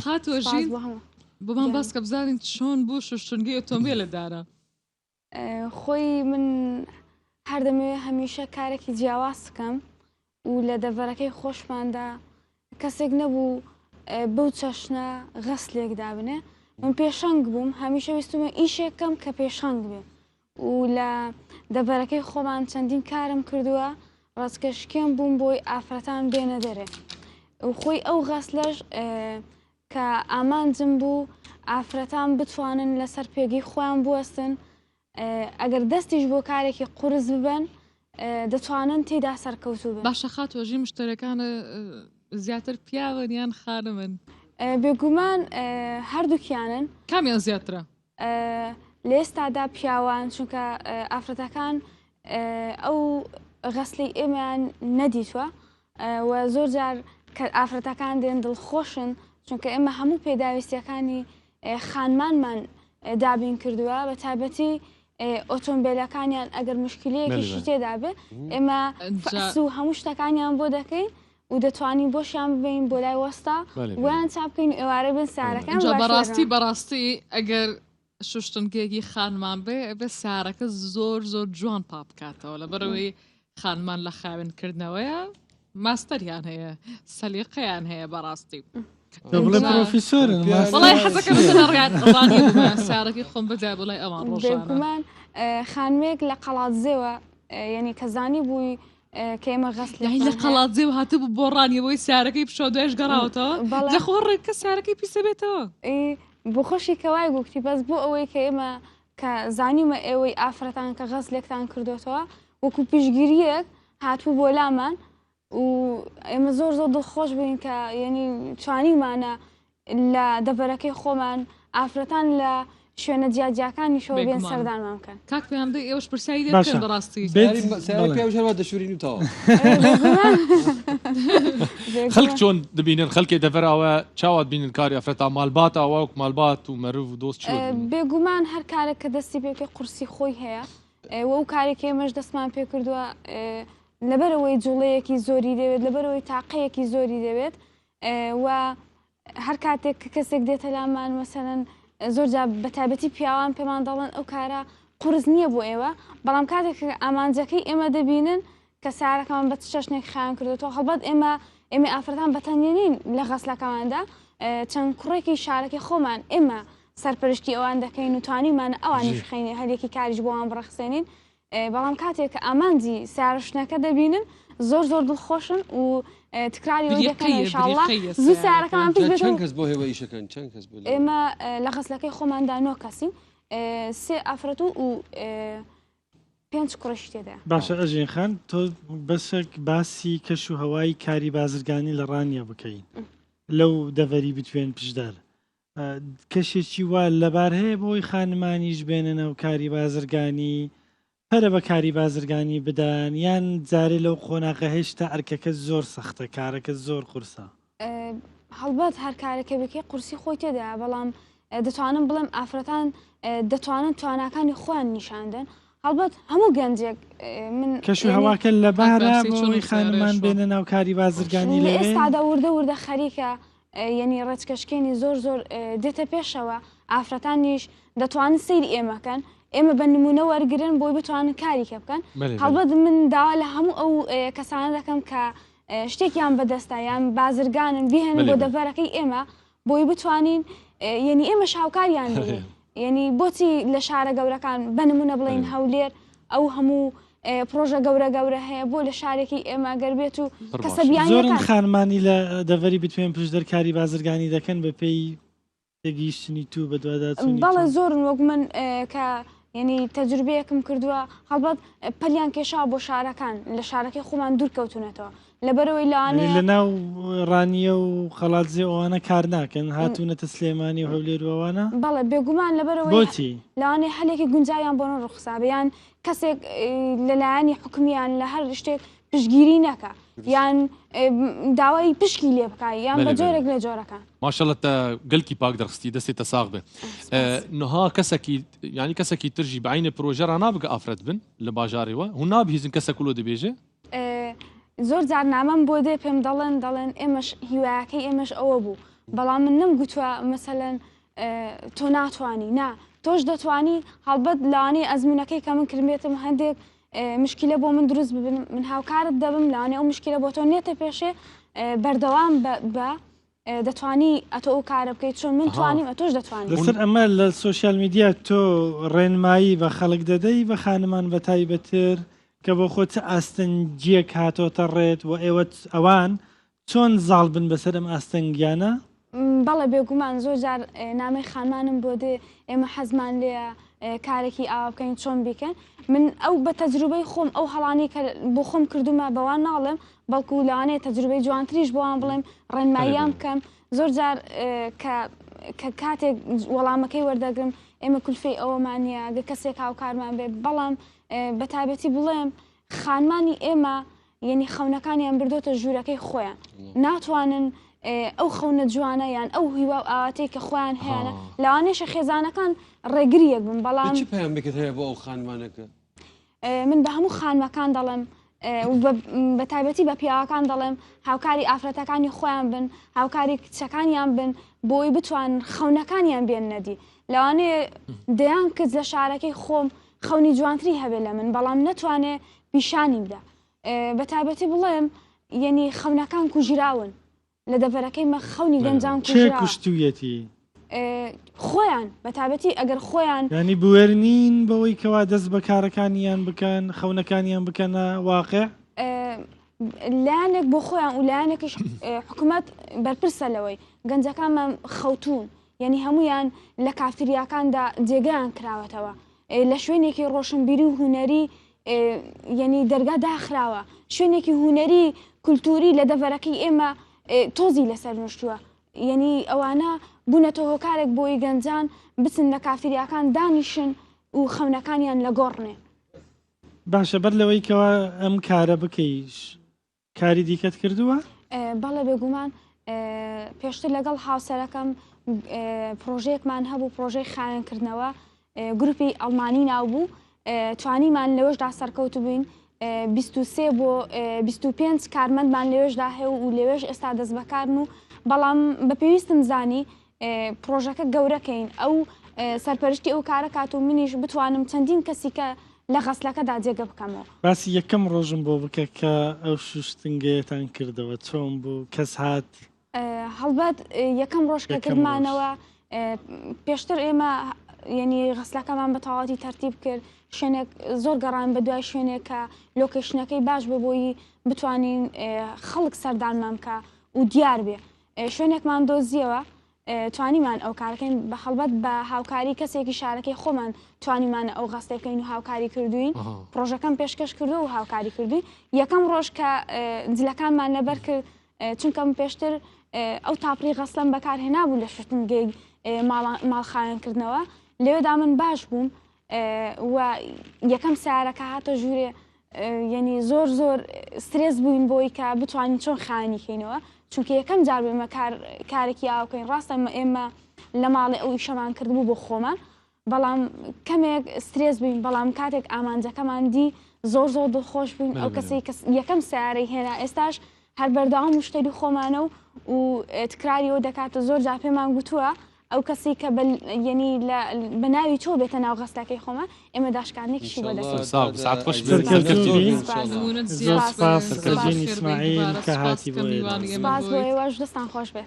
خاتوو سپاس ئەژین بۆ هەموو بۆمان گیان. باس کە بزانین چۆن بوو شوشتنگەی ئۆتۆمبێلت دانا. خۆی من هەر دەمەوێ هەمیشە کارێکی جیاواز بکەم و لە دەڤەرەکەی خۆشماندا کەسێک نەبوو بەو چەشنە غەسلێک دابنێ من پێشەنگ بووم هەمیشە ویستمە ئیشێک کەم کە پێشەنگ بێ و لە دەڤەرەکەی خۆمان چەندین کارم کردووە ڕەچکەشکێن بووم بۆی ئافرەتان بێنە دەرێ و خۆی ئەو غەسلەش کە ئامانجم بوو ئافرەتان بتوانن لەسەر پێگەی خۆیان بوەستن، ئەگەر دەستیش بۆ کارێکی قورس ببەن دەتوانن تێیدا سەرکەوتوو بن. باشە خاتوو ئەژین مشتەرەکان زیاتر پیاون یان خانمن؟ بێگومان هەردووکیانن. کامیان زیاترە؟ لە ئێستادا پیاوان چونکە ئافرەتەکان ئەو غەسلی ئێمەیان نەدیتوە و زۆر جار کە ئافرەتەکان دێن دڵخۆشن چونکە ئێمە هەموو پێداویستیەکانی خانمانمان دابین کردووە بە تایبەتی ئۆتۆمبیلەکانیان ئەگەر مشکلەیەکیشی تێدا بێ ئێمە فەحس و هەموو شتەکانیان بۆ دەکەین و دەتوانین بۆشیان ببین بۆ لای وەستا ویان چاپ بکەین ئێوارە بن سارەکان بەڕاستی بەڕاستی ئەگەر شوشتنگەیەکی خانمان بێ ئەبێ سارەکە زۆر زۆر جوان پا بکاتەوە لەبەرەوەی خانمان لە خاوێن کردنەوەیە ماستەریان هەیە سەلیقەیان هەیە بەڕاستی پرۆفیسۆرن وڵی حەزەکە سارەکەی خۆم بدا بڵێ ئەوان ڕۆژگومان خانمێک لە قەڵادزێوە یعنی کە زانی بووی کە ئێمە غەسل لە قەڵادزێ و هاتبوو بۆ ڕانیە بۆی سارەکەی پیشەوە دوایش گەڕاوەتەوە لەخۆ ڕێک کە سارەکەی پیسە بێتەوە بۆ خۆشی کە وای گوتی بەس بۆ ئەوەی کە ئێمە کە زانیمە ئێوەی ئافرەتان کە غەسلێکتان کردوتەوە وەکو پشگیریەک هاتوو بۆ لامان و ئێمە زۆر زۆر دڵخۆش بووین کە یعنی توانیمانە لە دەڤەرەکەی خۆمان ئافرەتان لە شوێنە جیاجیاکانیشەوە بێن سەردانمان بکەن. کاک پەیام دەی ئێوەش پرسیاری لێ بکەن بەڕاستی. سەیارەی پیاویش هەروا دەشورین و تەواو. خەلک چۆن دبینن خەلکێ دەڤەر ئاوە چاوا دبینن کاری ئەفرەتا مالبات ئاوا وەک مالبات و مەرڤ و دۆست چۆن دبینن؟ بێگومان هەر کارێک کە دەستی پێ بکەی قورسی خۆی هەیە و ئەو کارێک کە ئێمەش دەستمان پێ کردووە لەبەرئەوەی جوڵەیەکی زۆری دەوێت لەبەرئەوەی تاقەیەکی زۆری دەوێت و هەر کاتێک کە کەسێک دێتە لامان مەسەلەن زۆر جار بە تایبەتی پیاوان پێمان دەڵێن ئەو کارە قورس نییە بۆ ئێوە بەڵام کاتێک کە ئامانجەکەی ئێمە دەبینن کە سارەکەمان بە چ چەشنێک خیان کردوەوە هەڵبەت ئێمە ئێمە ئافرەتان بە تەنیا نین لە غەسلەکەماندا چەند کوڕێکی شارەکەی خۆمان ئێمە سەرپەرشتی ئەوان دەکەین و توانیمان ئەوانیش خەینێ هەرێکی کاریش بۆوان بڕەخسێنین بەڵام کاتێک کە ئامانجی سەیارەشتنەکە دەبینن زۆر زۆر دڵخۆشن و تکراری ئەوەی دەکەن بریقەیە ان شاء الله بریقەیە زوو سەیارەکە. سەیارەکەمان پیس بێت چەند و کەس بۆ هێوە ئیشەکەن چەند کەس بۆ لێوە؟ ئێمە لە غەسلەکەی خۆماندا نۆ کەسین سێ ئافرەت و و پێنج کوڕیشی تێدایە. باشە ئەژین خان تۆ بەشێک باسی کەش و هەوای کاری بازرگانی لە ڕانیە بکەین لەو دەڤەری بتوێن پشدەر کەشێکی وا لەبار هەیە بۆی خانمانیش بێنە ناو کاری بازرگانی پەرە بە کاری بازرگانی بدەن یان جارێ لەو قۆناغە هێشتا ئەرکەکە زۆر سەختە کارەکە زۆر قورسە؟ هەڵبەت هەر کارێکە بکەی قورسی خۆی تێدایە بەڵام دەتوانم بڵێم ئافرەتان دەتوانن تواناکانی خۆیان نیشاندەن هەڵبەت هەموو گەنجێک من کەش و هەواکە لەبارە بۆی خانمان بێنە ناو کاری بازرگانی لە ئێستادا وردە وردە خەریکە یەنی ڕێچکەشکێنی زۆر زۆر دێتە پێشەوە ئافرەتانیش دەتوانن سەیری ئێمە کەن ئێمە بە نمونە وەرگن بۆی بتوانن کاری کە بکەن هەڵبەت من داوا لە هەموو ئەو کەسانە دەکەم کە شتێکیان بەدەستە یان بازرگانن بهێن بۆ دەڤەرەکەی ئێمە بۆی بتوانین یەنی ئێمە شاوکاریان یەنی بۆچی لە شارە گەورەکان بە نمونە بڵین هەولێر ئەو هەموو پرۆژە گەورە گەورە هەیە بۆ لە شارێکی ئێمە گەر بێت و کەسە زۆرن خانمانی لە دەڤەری بتوێن پشدەر کاری بازرگانی دەکەن بە پێی تێگەیشتنی تو بەدواداچوونی بەڵێ زۆرن وەک من کە یعنی تەجروبەیەکم کردووە هەڵبەت پەلیان کێشا بۆ شارەکان لە شارەکەی خۆمان دوور کەوتونەتەوە لەبەرەوەی لەوانەیە لە ناو ڕانیە و قەڵادزێ ئەوانە کار ناکەن هاتوونەتە سلێمانی و هەولێر و ئەوانە؟ بەڵێ بێگومان لەبەرەوەی بۆچی؟ لەوانەیە هەلێکی گونجاویان بۆ نەڕوخسابێ یان کەسێک لەلایەنی حکومیان لە هەر شتێک پشتگیری نەکا یان داوای پشکی لێ بکا یان بە جۆرێک لە جۆرەکان. ماشاءاللە تە گەلکی پاک دەرخستی دەستێ تە ساغ بێ نها کەسەکی یعنی کەسەکی ترژی بە عەینێ پرۆژە را نابگە ئافرەت بن لە باژارێوە هون نابهیزن کەسە کولۆ دبێژێ زۆر جار نامەم بۆ دێ پێم دەڵێن دەڵێن ئێمەش هیوایەکەی ئێمەش ئەوە بوو. بەڵام من نەم گوتووە مەسەلەن تۆ ناتوانی نا تۆش دەتوانی هەڵبەت لەوانەیە ئەزمونونەکەی کە من کردبێتم هەندێک مشکلە بۆ من دروست ببن من هاوکارت دەبم لەوانەیە ئەو مشکلە بۆ تۆ نێتە پێشێ بەردەوام بە دەتوانی ئەتۆ ئەو کارە بکەیت چۆن من توانیم ئەتۆش دەتوانی. لەسەر ئەمە لە سۆشیال میدیا تۆ ڕێنمایی بە خەڵک دەدەی بە خانمان بە تایبەتر کە بۆ خۆ چ ئاستەنگیەک هاتۆتە ڕێت و ئێوە ئەوان چۆن زاڵ بن بەسەر ئەم ئاستەنگیانە؟ بەڵێ بێگومان زۆر جار نامەی خانمانم بۆ دێ ئێمە حەزمان لێیە کارێکی ئاوا بکەین چۆن بیکەن من ئەو بە تەجروبەی خۆم ئەو هەڵانەی کە بۆ خۆم کردومە بەوان ناڵێم بەڵکو لەوانەیە تەجروبەی جوانتریش بۆوان بڵێم ڕێنماییان بکەم زۆر جار کە کە کاتێک وەڵامەکەی وەردەگرم ئێمە کولفەی ئەوەمان نییە گە کەسێک هاوکارمان بێ بەڵام بە تایبەتی بڵێم خانمانی ئێمە یەنی خەونەکانیان بردۆتە ژوورەکەی خۆیان ناتوانن ئەو خەونە جوانە یان ئەو هیوا و ئاواتەی کە خۆیان هەیەە لەوانەیەشە خێزانەکان ڕێگریەک بن بەڵام چ پەیامێکت هەیە بۆ ئەو خانمانەکە؟ من بە هەموو خانمەکان دەڵێم بە تایبەتی بە پیاوەکان دەڵێم هاوکاری ئافرەتەکانی خۆیان بن هاوکاری کچەکانیان بن بۆی بتوان خەونەکانیان بێن نەدی لەوانەیە دەیان کچ لە شارەکەی خۆم خەونی جوانتری هەبێ لە من بەڵام نەتوانێ پیشانی بدا بە تایبەتی بڵێم یەنی خەونەکان کوژراون لە دەڤەرەکەی مە خەونی گەنجان کێ کوژرا کوشتویەتی؟ خۆیان بە تایبەتی ئەگەر خۆیان یانی بوێر نین بەوەی کەوا دەست بە کارەکانیان بکەن خەونەکانیان بکەنە واقع؟ لایەنێک بۆ خۆیان و لایەنێکیش حکوومەت بەرپرسە لەوەی گەنجەکانمان خەوتون یعنی هەمویان لە کافتریاکاندا جێگەیان کراوەتەوە لە شوێنێکی ڕۆشنبیری و هونەری یەنی دەرگا داخراوە شوێنێکی هونەری کولتوری لە دەڤەرەکەی ئێمە تۆزی لەسەر نوشتووە یەنی ئەوانە بوونەتە هۆکارێک بۆی گەنجان بچن لە کافتریاکان دانیشن و خەونەکانیان لە گۆڕنێ. باشە بەر لەوەی کەوا ئەم کارە بکەی کاری دیکەت کردووە؟ بەڵێ بێگومان پێشتر لەگەڵ هاوسەرەکەم پرۆژەیەکمان هەبوو پرۆژەی خاوێنکردنەوە گروپی ئەڵمانی ناو بوو توانیمان لەوەشدا سەرکەوت بووین 23 بۆ 25 کارمەندمان لەوێشدا هەیە و لەوێش ئێستا دەست بەکارن و بەڵام بە پێویستم زانی پڕۆژەکە گەورە کەین ئەو سەرپەرشتی ئەو کارە کات و منیش بتوانم چەندین کەسی کە لە غەسلەکەدا جێگە بکەمەوە. باسی یەکەم ڕۆژم بۆ بکە کە ئەو شوشتنگەیەتان کردەوە چۆن بوو کەس هات؟ هەڵبەت یەکەم ڕۆژ کە کردمانەوە پێشتر ئێمە یعنی غەسلەکەمان بە تەواوەتی تەرتیب کرد شوێنێک زۆر گەڕان بە دوای شوێنێک کە location ەکەی باش بە بۆی بتوانین خەڵک سەردانمان بکە و دیار بێ شوێنێکمان دۆزیەوە توانیمان ئەو کارەکەین بە هەڵبەت بە هاوکاری کەسێکی شارەکەی خۆمان توانیمانە ئەو غەستێ بکەین و هاوکاری کردوین پرۆژەکەم پێشکەش کردو و هاوکاری کردوین یەکەم ڕۆژ کە جلەکانمان لەبەر کرد چونکە من پێشتر ئەو تاپڕی غەسلەم بەکارهێنابوو لە شوشتنگەی ماڵخاوێنکردنەوە لەوێدا من باش بووم و یەکەم سیارەکە هاتە ژوورێ یەنی زۆر زۆر سترێس بووین بۆی کە بتوانین چۆن خانی کەینەوە چونکە یەکەم جار بێمە کار کارێکی ئاوکەین ڕاستە ئێمە لە ماڵێ ئەو ئیشەمان کردبوو بۆ خۆمان بەڵام کەمێک سترێس بووین بەڵام کاتێک ئامانجەکەمان دی زۆر زۆر دڵخۆش بووین ئەو کەسەی کەس یەکەم سیارەی هێنا ئێستاش هەر بەردەوام مشتری خۆمانە و و تکراریەوە دەکاتە زۆر جار پێمان گوتووە ئەو کەسەی کە بە یەنی لە بە ناوی تۆ بێتە ناو غەسلەکەی خۆمان ئێمە داشکاندنێکیشی بۆ دەکەین. ساغ بی ساعت خۆش سەرکەوتوو سەرکەوتوو بی. بی سپاس. نمونەت زۆر زیاد سپاس بێ ڕەجین خێر بێی ئیسماعیل دووبارە کە سپاس هاتی کە بۆ ئێرە. میوانی ئێمە سپاس بۆ بوویت. ئێوەش دەستان خۆش بێ.